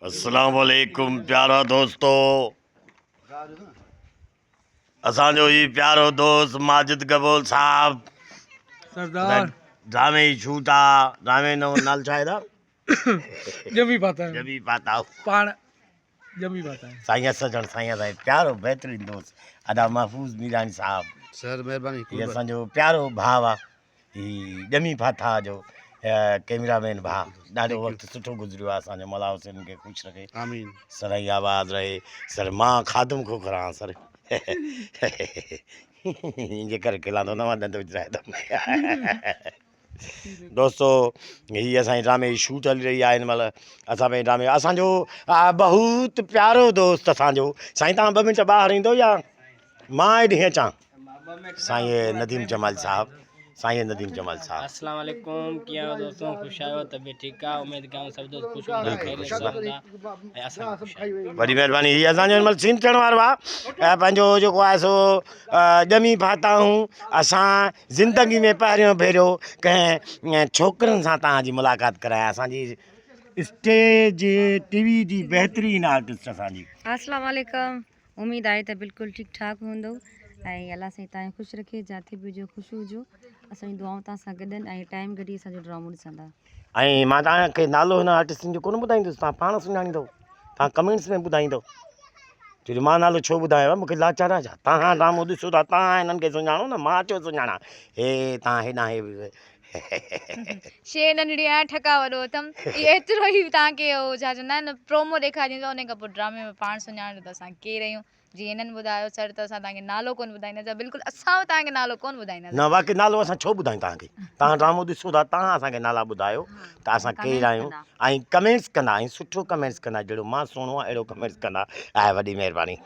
اسلام عليڪم پيارا دوستو اسان جو هي پيارو دوست ماجد گبول صاحب سردار ڊرامي جي شوٽ آ ڊرامي نو نال ڇا آهي دا ڄمي پاتا ڄمي پاتا پاڻ ڄمي پاتا سائين سجڻ سائين اسان پيارو بهترين دوست ادا محفوظ ميراني صاحب سر مهرباني هي اسان جو پيارو ڀاء آ هي ڄمي ڦاٿا جو ڪيميرا مين ڀاء ڏاڍو وقت سٺو گذريو آهي اسان جو مولا حسين کي خوش رکي آمين سدائين آباد رهي سر مان خادم کوکر آهيان سر ان جي ڪري کلان ٿو نوان ڏند وجهرائي اٿم دوستو هي اسان جي ڊرامي جي شوٽ هلي رهي آهي هن مهل اسان پنهنجي ڊرامي اسان جو بهت پيارو دوست اسان جو سائين تان ٻه منٽ ٻاهر ايندو يا مان هيڏي اچان سائين نديم جمال صاحب سائين نديم جمال صاحب. السلام عليڪم ڪيئن آهيو دوستو خوش آهيو طبيعت ٺيڪ آهي اميد ڪيان سڀ دوست خوش هوندا خيريت سان هوندا ۽ اسان به خوش آهيون. وڏي مهرباني هي اسان جو هن مهل سين ٿيڻ وارو آهي ۽ پنهنجو جيڪو آهي سو ڄمي ڦاتا آهيون اسان زندگي ۾ پهريون ڀيرو ڪنهن ڇوڪرن سان توهان جي ملاقات ڪرايان اسان جي اسٽيج ٽي وي جي بهترين آرٽسٽ اسان جي. السلام عليڪم اميد آهي ته بلڪل ٺيڪ ٺاڪ هوندؤ ۽ الله سائين توهان کي خوش رکي جاٿي به هجو خوش هجو اسان جون دعائون توهان سان گڏ آهن ۽ ٽائيم ڪڍي اسان جو ڊرامو ڏسندا. ۽ مان توهان کي نالو هن آرٽسٽن جو ڪونه ٻڌائيندس توهان پاڻ سڃاڻيندو توهان ڪمينٽس ۾ ٻڌائيندو ڇو جو مان نالو ڇو ٻڌايو مونکي لاچار آهي ڇا توهان ڊرامو ڏسو ٿا توهان هنن کي سڃاڻو نه مان ڇو سڃاڻان هي توهان هيڏانهن هي شي ننڍڙي آهيان ٺڪا وڏو اٿم اهو ايترو ئي توهان کي اهو ڇا چوندا آهن پرومو ڏيکاريندو ان کان پوء ڊرامي ۾ پاڻ سڃاڻو ته اسان ڪير آهيون جي هنن ٻڌايو سر ته اسان توهان کي نالو ڪونه ٻڌائينداسين بلڪل اسان به توهان کي نالو ڪونه ٻڌائينداسين نه واقعي نالو اسان ڇو ٻڌايون توهان کي توهان ڊرامو ڏسو ٿا توهان اسان کي نالا ٻڌايو ته اسان ڪير آهيون ۽ ڪمينٽس ڪندا ۽ سٺو ڪمينٽس ڪندا جهڙو مان سهڻو آهيان اهڙو ڪمينٽس ڪندا آهي وڏي مهرباني.